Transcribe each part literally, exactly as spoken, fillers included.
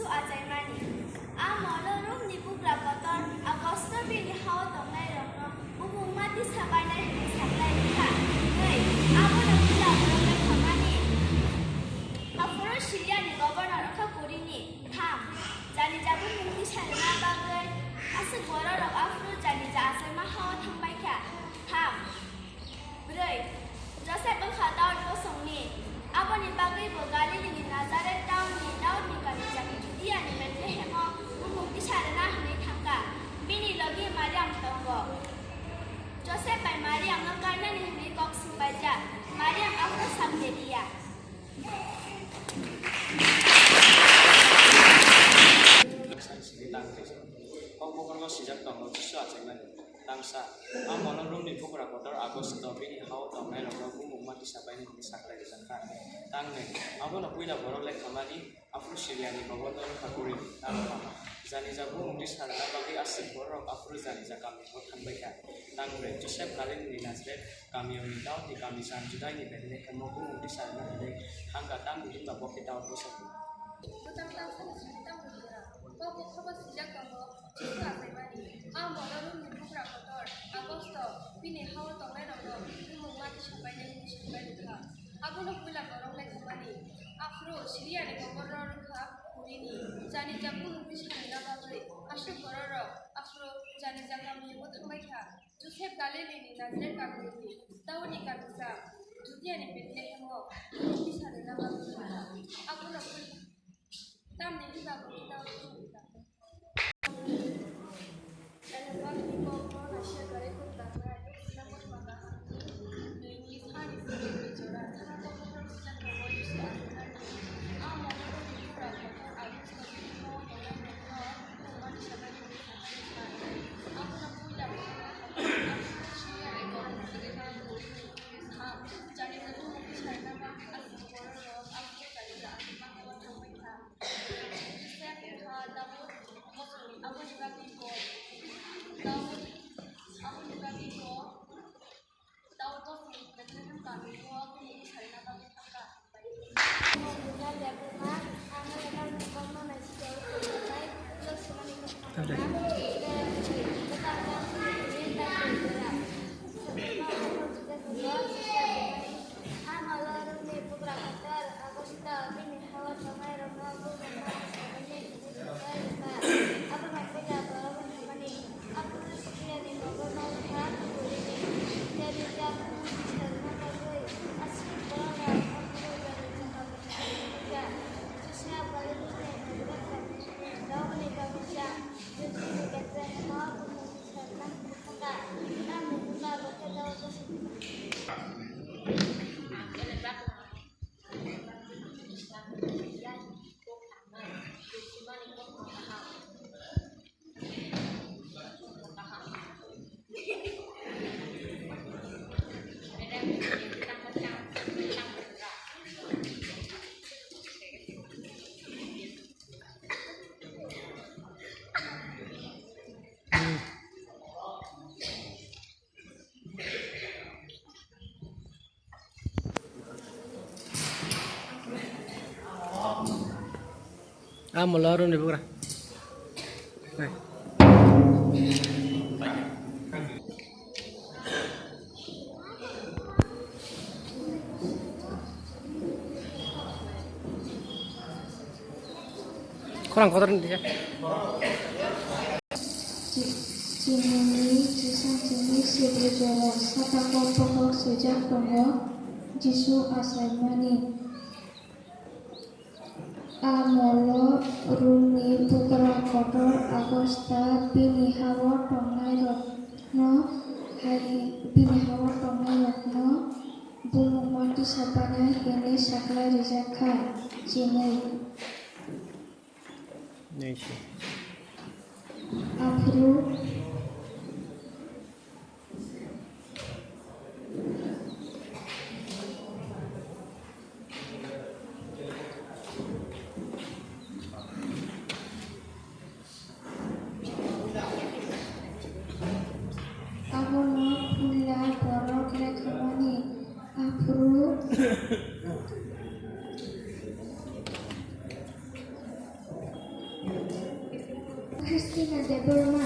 Achaimani. A molo Romni bugra kotor Augusto bini hao tongnairokno bumung ma tisa bainai hwnwi saklai rwkha. Tei abono puila borok lekhamani. Aphuru Siriani governor wngkha Kurini. Tham. Janija bumung tisa rwna bagwi aswk bororok aphuru Janija achaima hao thangbaikha. Tham. Bwrwi. Josep wngkha Daud bosongni. Aboni bagwi bo Galilini Nazaret townni Daudni kamijak Judiani Bethlehemo bumung tisa rwna hwnwi thangkha. Bini logi Mariam tongo. Josep bai Mariamno kainani hwnwi kok swngbaijak. Mariam aphuru sak de liya. Kokbokorgo sijak tongo Jisu achaimani. Tangsa, a molo Romni bugra kotor Augusto bini hao tongnairokno bumung ma tisa bainai hwnwi saklai rwjakha. Tangnwi, abono puila borok lekhamani, aphuru Siriani governor wngkha Kurini. Tangtham, Janija bumung tisa rwna bagwi aswk bororok aphuru Janija kamio thangbaikha. Tangbrwi, Josep Galilini Nazaret kamiyungni Daudni kamijak Judiani Bethlehemo bumung tisa rwna hwnwi thangkha, tamni hwnba bo khe Daud bosongni. Kwtal tang sani simi tamo hwnna. Kok o khobo swijak tongo, Jisu achaimani. A molo Romni bugra kotor, Augusto, bini hao tongnairokno bumung ma tisa bainai hwnwi saklai rwkha. Abono puila borok lekhamani. Aphuru Siriani governor wngkha Kurini. Janija bumung tisa rwna bagwi aswk bororok aphuru Janija kamiyungo thangbaikha. Josep Galilini Nazaret kamiyungni Daudni kamisa Judiani Bethlehemo bumung tisa rwna bagwi thangkha. Abono puila tamni hwnba bo khe Daud bosongni. Ah, molo Romni bugra. Nai. Khorang kotor ni dia. Chini ni chisang chini sibri jora saka kok pokok sejak tongo Jisu achaimani. A molo Romni bugra kotor Augusta bini hao tongnairokno hai, bini hao tongnairokno bumung ma tisa bainai hwnwi saklai rwjakha. Chini. Aphuru abono puila borok lekhamani. Aphuru Debbarma,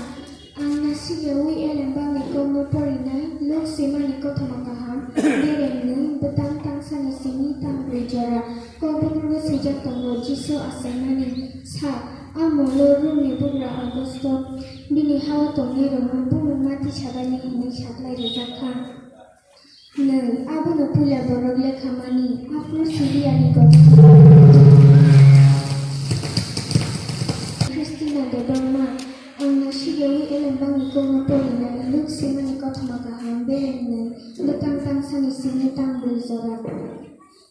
ang nasilewi elembangni kokno porinai, Luk swimani kothoma kaham, beremnwi, bwtang tangsani simi tangbrwi jora, kokbokorgo swijak tongo, Jisu achaimani sa, a molo Rumni bugra Augusto, bini hao tongnairokno bumung mati sabaini hwnwi saklai rwjak kha. Nai, abono puila borok lekhamani, aphuru Siriani gobor Christina Debbarma, ang nasilewi elembangni kokno porinai, Luk swimani kothoma kaham, beremnwi, bwtang tangsani simi tangbrwi jora.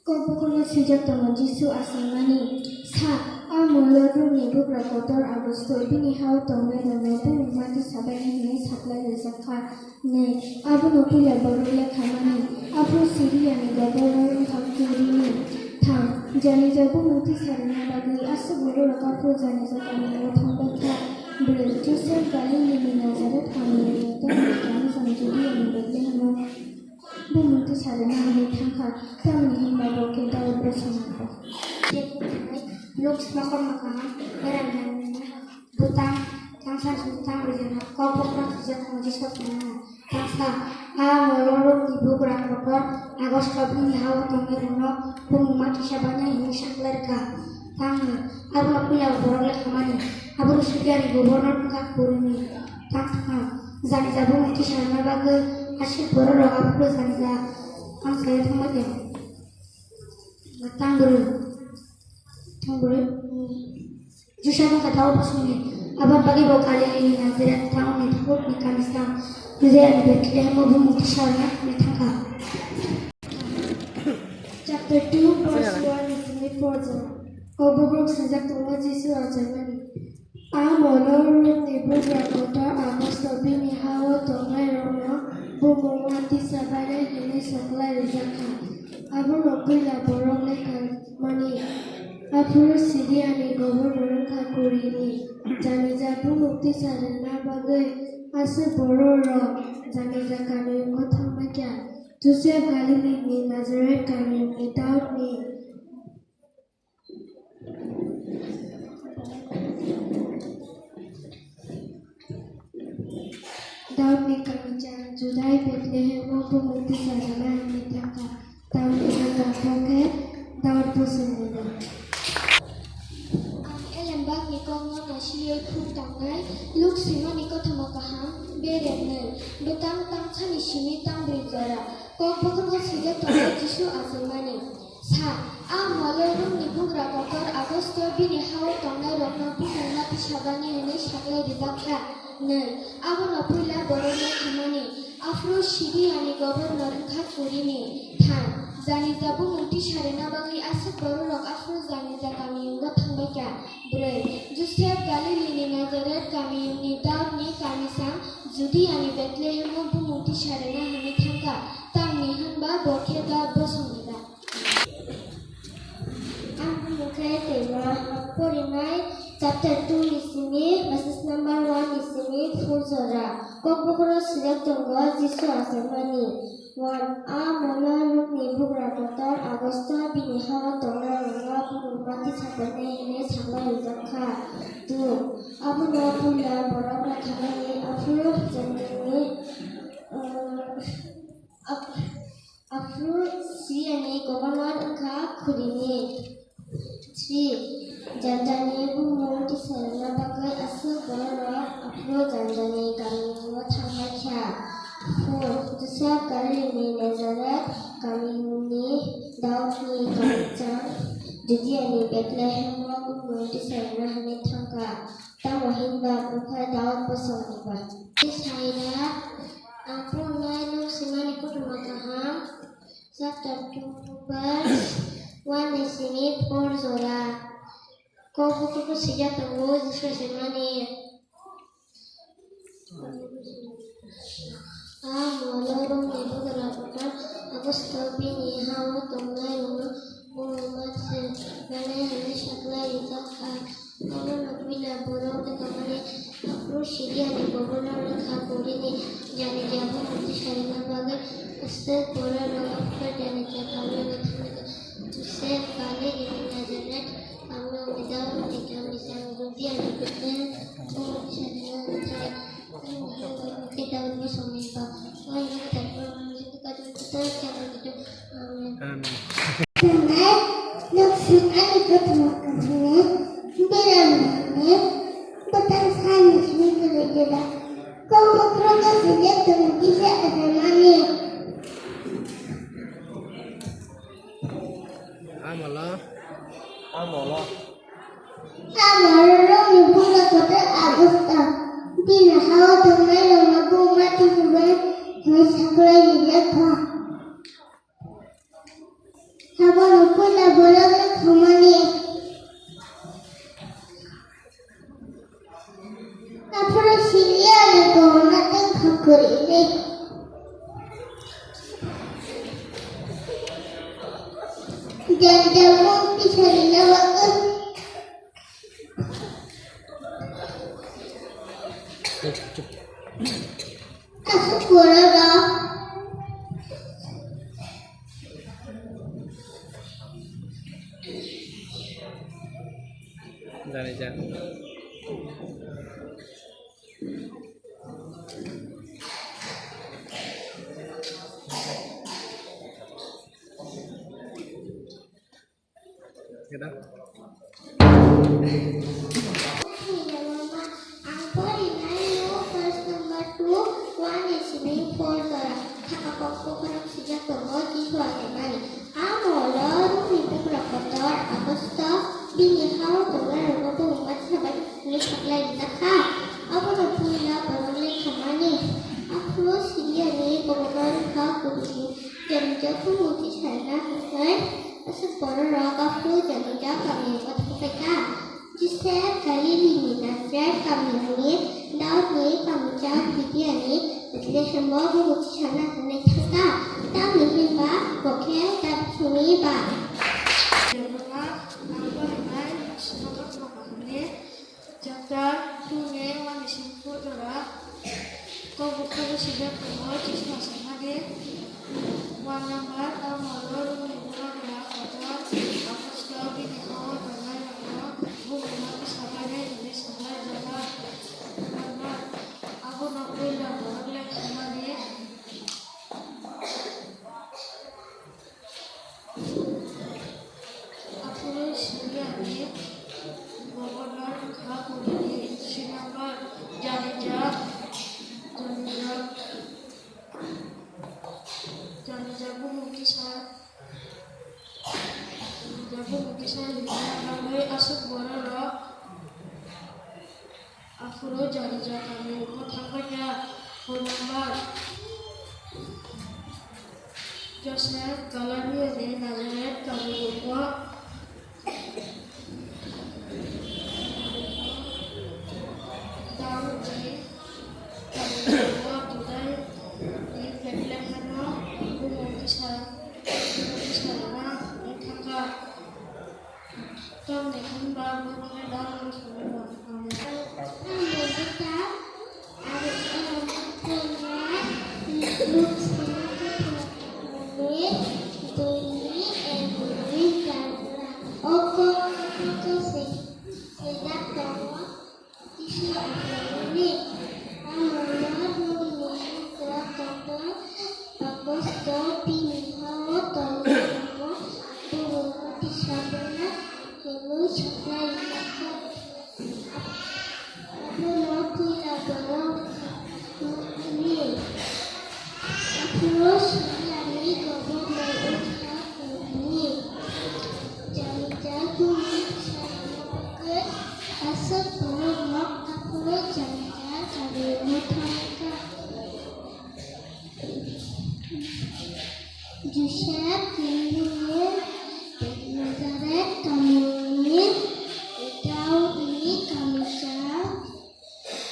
Kokbokorgo swijak tongo, Jisu achaimani sa, a molo Rumni bugra kotor Augusto, bini hao tongnairokno bumung mati sabaini hwnwi saklai rwjak kha. Nai, abono puila borok lekhamani, aphuru Siriani gobor wngkha Kurini, thang, janija bumung tisa rwna bagwi aswk bororok aphuru janija kamingo thangbai kha. Bwrwi, Joseph Galilini Nazareth kamiyungni tongmani kamisong Judiani Bethlehemo bumung tisa rwna hwnwi thangkha, tamni hwnba bo khe Daud bosongni bo. Luk smakor makha, berang janina. Bwtang tangsa sini tang rijana, kokbokorog swijak tongo, Jisu achaimani sa, a molo Rumni bugra kotor Augusto, bini hao tongnairokno bumung mati sabaini hwnwi saklai rwkha. Tangwi, abono puila borok lekhamani, aphuru Siriani gobor wngkha Kurini, thang, janija bumung tisa rwna bagwi aswk bororok aphuru janija tangsaio thangbai kha. Tangbrwi, tangbrwi. Joseph wngkha Daud bosongni, aboni bagwi bo Galilini Nazareth townni tabukni kamisong Judiani Bethlehemo bumung tisa rwna hwnwi thangkha. Chapter two, verse one ni simi four jora. Kokbokorog swijak tongo, Jisu achaimani. A molo Rumni bugra kotor Augusto, bini hao tongnairokno bumung mati sabaini hwnwi saklai rwjak kha. Abono puila borok lekhamani, aphuru Siriani gobor wngkha Kurini, janija bumung tisa rwna bagwi aswk bororok janija kamingo thangbai kha. Joseph Galilini Nazareth kamiyungni Daudni Daudni kamisong Judai Bethlehemo bumung tisa rwna hwnwi thangkha. Tamni hwnba bo khe Daud bosongni bo. Ang elembakni kokno nasiwi phung tangnai, Luk swimani kothoma kaham, beremnwi, bwtang tangsani simi tangbrwi jora. Kokbokorgo swijak tongo, Jisu achaimani. Sa, a molo Rumni bugra kotor Augusto, bini hao tongnairokno bumung mati sabaini hwnwi saklai rwjak kha. Nai, abono puila borok lekhamani, aphuru Siriani gobor wngkha Kurini, thang, janija bumung tisa rwna bagwi aswk bororok aphuru janija kamiyungo thangbai kha. Bwrwi, Joseph Galilini Nazareth kamiyungni Daudni kamisong Judiani Bethlehemo bumung tisa rwna hwnwi thangkha, tamni hwnba bo khe Daud bosongni ba. Ang bumung khe twima, ang porinai chapter two ni simi, verses number one ni simi four jora. Kokbokorog swijak tongo, Jisu achaimani. One, a molo Rumni bugra kotor Augusto, bini hao tongnairokno bumung mati sabaini hwnwi saklai rwjak kha. Two, abono puila borok lekhamani, aphuru Judani, uh, ap-, aphuru Siriani governor wngkha Kurini. Three, janjani bumung tisa rwna bagwi aswk bororok aphuru janjani kamiyungo thangbai kha. Four, Joseph Galilini Nazareth kamiyungni Daudni kamisong Judiani Bethlehemo bumung tisa rwna hwnwi thangkha. Tamo hwnba bo khe Daud bosongni ba. Isaia, ang phunuknai Luk swimani kothoma kaham, chapter two, verse one ni simi four jora. Kokbokorgo swijak tongo, Jisu achaimani. A molo Rumni bugra kotor Augusto, bini hao tongnairokno bumung mati sabaini hwnwi saklai rwjak kha. Abono puila borok lekhamani, aphuru Siriani bobono wngkha Kurini Janija bumungni sarina bagwi aswk bororok Janija kami wngkha Joseph Galilini Nazareth kami wngkha Daud ni kami sang Judiani Bethlehem bumungni sarina wngkha Daud ni somoi ba wngkha Amen. Noksa ani kothoma kahini, biramni, batang sani simi kiri jeda. Kau makro kasi dia temu kisa ada mani. Amala. Amala. Amala rong ni bula kota Agusta. Dina hawa tongai rong mabu mati subai. Hoi saklai ni lekha. Abono puila borok le khumani. Aphuru Siriani kwbangma tei khakhwrwini. Jemon jemon tisarina bagwi. Aswk borok rok. Jani ja. Ang porinai no class number two, one ni simi four jora. Thaka kok bokhorok sijak tongo, Jisu achaimani. Amo lo rukni bugrok kotor, Agusto, bini hao tongnai rokno bumung mati sabai ni saklai rijak kha. Abono puila borok lekhamani. Aphuru Siriani governor wngkha Kurini Janija bumungni sarina hwnwi. Aswk bororok aphuru Janija kamiyungo thangbaikha. Joseph Galilini Nazareth kamiyungni Daudni kamisa Judiani Bethlehemo bumungni sarina hwnwi thangkha. Tamni hwnba bo khe Daud simi ba. Chapter two ni one ni simi four jora. Kok bukhuk sijak tongo, Jisu achaimani. One number, amo lo rukni bugrok kotor, Agusto, bini hao tongnai rokno bumung mati sabai nai hwnwi saklai rijak kha. Two number, abono puila borok lekhamani. Aphuru Siriani governor wngkha Kurini. Three number, Janija, Janija, Janija bumung kisa, Janija bumung kisa rijak bagwi aswk bororok. Aphuru Janija kamiyungo thangbaikha. Four number, Joseph Galilini Nazareth kamiyungo Daudni kamiyungo Judani Bethlehemo bumung kisa, bumung kisa rwna thangkha. Tamni hwnba bo khe Daudni somoi ba. Amen. Oko, oko, se, se, dak, tongo. Jisu achaimani. Amo lo rukni bugrok kotor, Agusto, bini hao tongnai rokno bumung mati sabai nai hwnwi saklai rijak kha. Abono puila borok lekhamani. Aphuru Siriani governor wngkha Kurini. Janija bumung tisarina bagwi aswk bororok aphuru Janija kamiyungo thangkha. Joseph Galilini Nazareth kamiyungni Daudni kamisa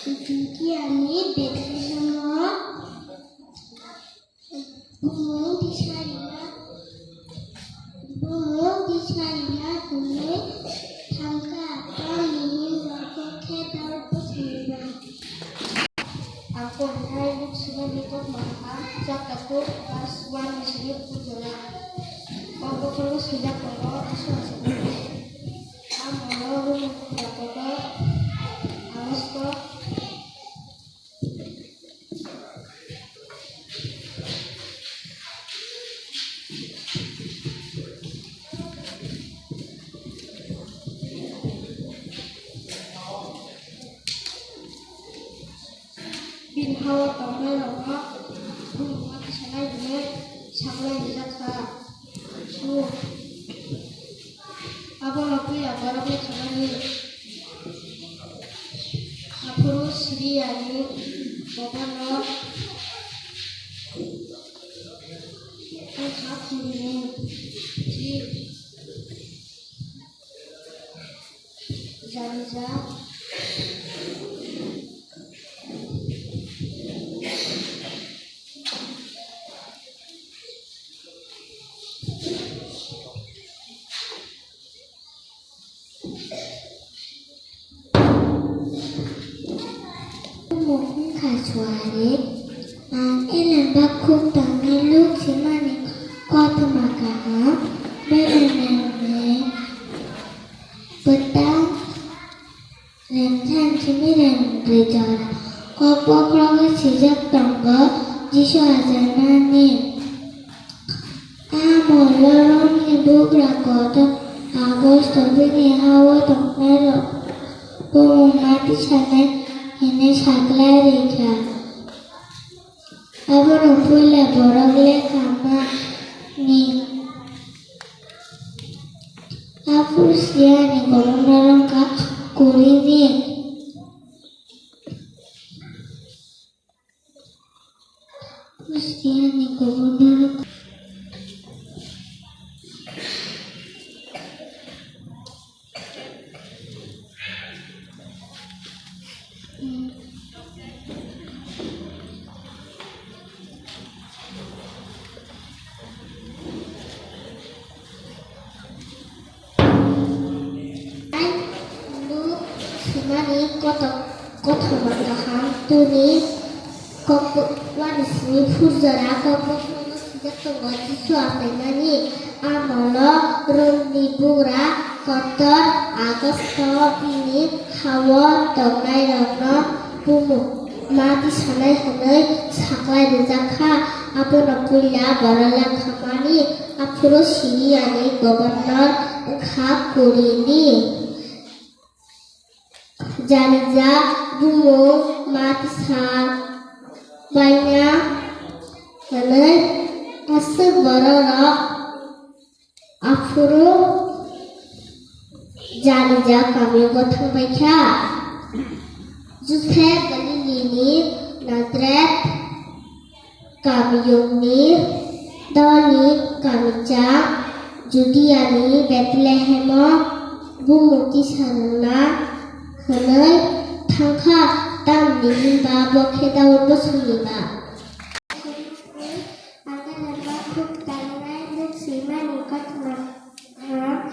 Judiani Bethlehemo bumung tisarina, bumung tisarina hwnwi thangkha, tamni hwnba bo khe Daud bwskango. Phuru swijak tongo, Jisu achai mani. Amo Romni bugra kotor, Agosto. Bini ha-o tongnairokno bumungma tisanai hwnwi saklai rijak kha. Su. Abono puila borok lekha mani. Aphuru Siriyani governor wngkha Kurini chief Janija. Bumung wngkha Suari, ang Elen bakhuk tangnai luk simani kothoma kaham, bebemni bwtang remthang simi remri jora. Kok bokhorogo swijak tongo Jisu achaimani. Amo Romni bugra kotor Agosto bini ha-o tongnairok bumungma tisanai hwnwi saklai rikha. Abono puila borok lekha mani. Aphuru Siriyani governor wngkha Kurini. Aphuru Siriyani governor wngkha Luk simani kothoma kaham tuni kok wani simi phurjora kok bokhorogo swijak tongo Jisu achaimani. Amolo Romni bugra kotor Agosto bini ha-o tongnairokno bumungma tisanai hwnwi saklai rijak kha. Abono puila borok lekha mani. Aphuru Siriyani governor wngkha Kurini. Janija bumungma tisa baina hwnwi aswk bororok aphuru Janija kamiogo thangbai kha. Josep Galilini Nazareth kamiyungni doni kamichang Judiani Bethlehemo bumung tisana hwnwi thangkha, tamni hwnba bo khe Daud bosongni ba. Ang Elen bakhuk tangnai luk simani kothoma kaham.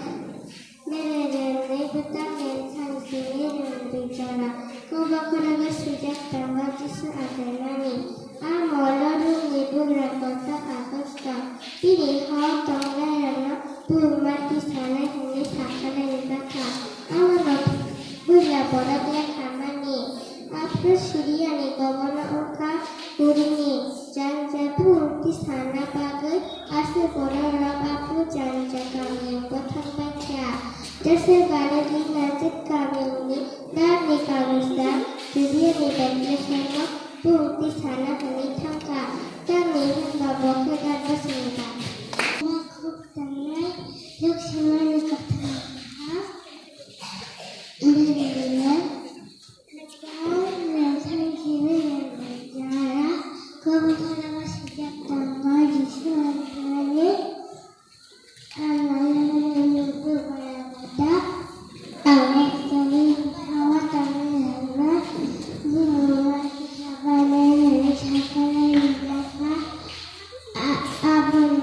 Bebemni bwtang remthang simi remri jora. Kok bokhorogo swijak tongo Jisu achaimani. Amolo Romni bugra kotor Agosto bini ha-o tongnairokno bumungma tisanai hwnwi saklai rijak kha. Abono puila borok lekha mani. Aphuru Siriyani governor wngkha Kurini. Janija bumung tisana bagwi aswk bororok aphuru Janija kamiyungo thangbai kha. Josep Galili Nazareth kamiyungni Daudni kamichang Judiani Bethlehemo bumung tisana hwnwi thangkha, tamni hwnba bo khe Daud bosongni ba. Bakhuk tangnai luk simani kothoma kaham. Bebemni bwtang remthang simi remri jora. Kok bokhorogo swijak tongo Jisu achaimani. Amolo Romni bugra kotor Agosto bini ha-o tongnairokno bumungma tisanai hwnwi saklai rijak kha. A-, abono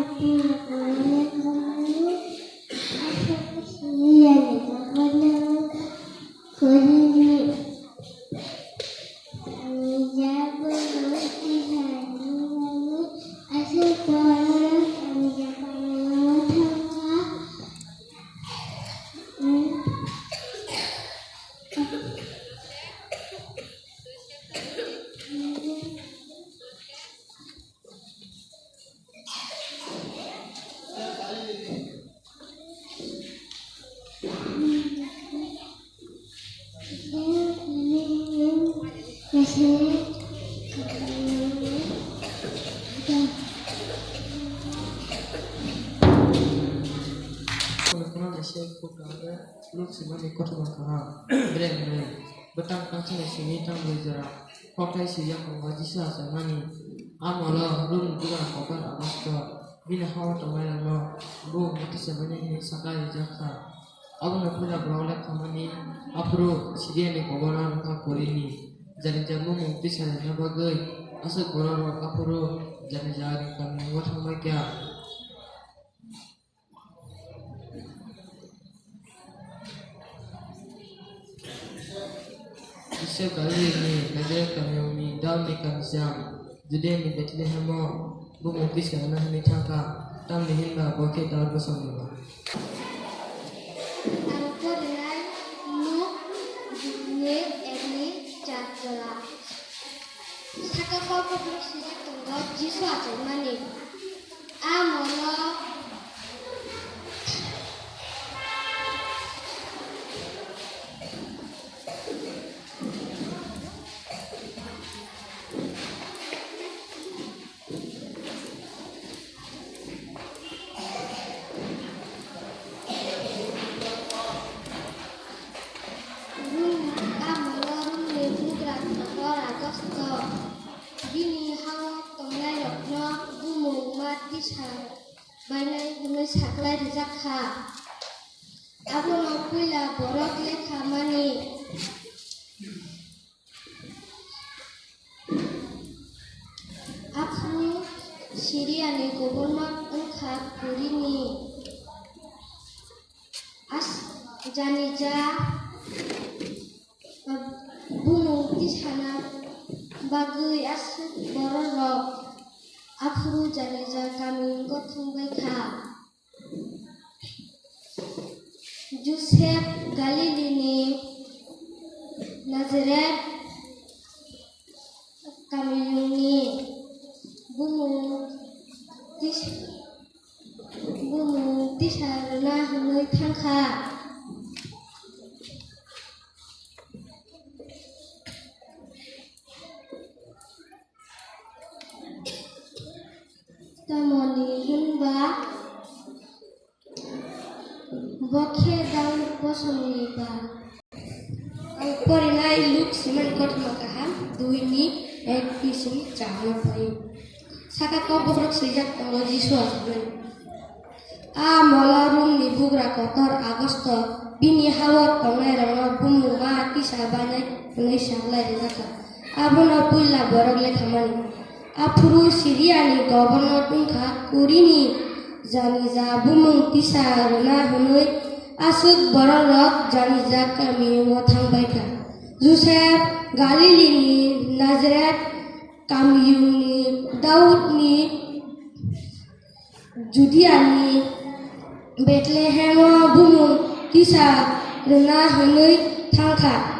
Kaisa bugra khe luk simani kothoma kaham. Bre hwnwi bwtang kansani simi tangwi jora. Kothai si yakung o Jisu achaimani. A molo Rom ni bugra kotor Agosto. Bini hao tongnairokno bo muti chamani hwnwi sakha rijak kha. Abono puila borok lekhamani. Aphuru Siriani governor wngkha Kurini. Janija bumung tisa rwna bagwi aswk bororok aphuru Janija ni kamingo thangbai kha. Josep Galilini Nazaret kamiyungni Daudni kamisa Judiani Bethlehemo bumung tisa rwna hwnwi thangkha, tamni hinba bo khe Daud bosongni ba. Ang porinai Luk ni ekni char jora. Saka kok kokrok sijak tongo Jisu achaimani. A molo. Rom, a molo Romni bugra kotor Agosto. Bini hao tongnairokno bumung ma tisa bainai hwnwi sakhlai rijak kha. Abono puila borok lekhamani. Aphuru Siriani governor wngkha Kurini. As-, Janija bumung tisana bagwi aswk bororok aphuru Janija kamingo thangbai kha. Josep Galilini Nazaret kamiyungni bumung tis-, bumung tisa rwna hwnwi thangkha. Tamoni hwnba bo khe Daud bosongni ba. Ang porinai Luk simani kothoma kaham dui ni ek bising char no pori. Saka kok bokhorok swijak tongo Jisu achaimani. A molo Romni bugra kotor Agosto bini hao tongnairokno bumung ma tisa bainai hwnwi sakhlai rijak kha. Abono puila borok lekhamani. Aphuru Siriani governor wngkha Kurini Janija bumung tisa rwna hwnwi aswk bororok Janija kamiyungo thangbai kha. Josep Galilini Nazaret kamiyungni Daudni Judiani Bethlehemo bumung tisa rwna hwnwi thangkha.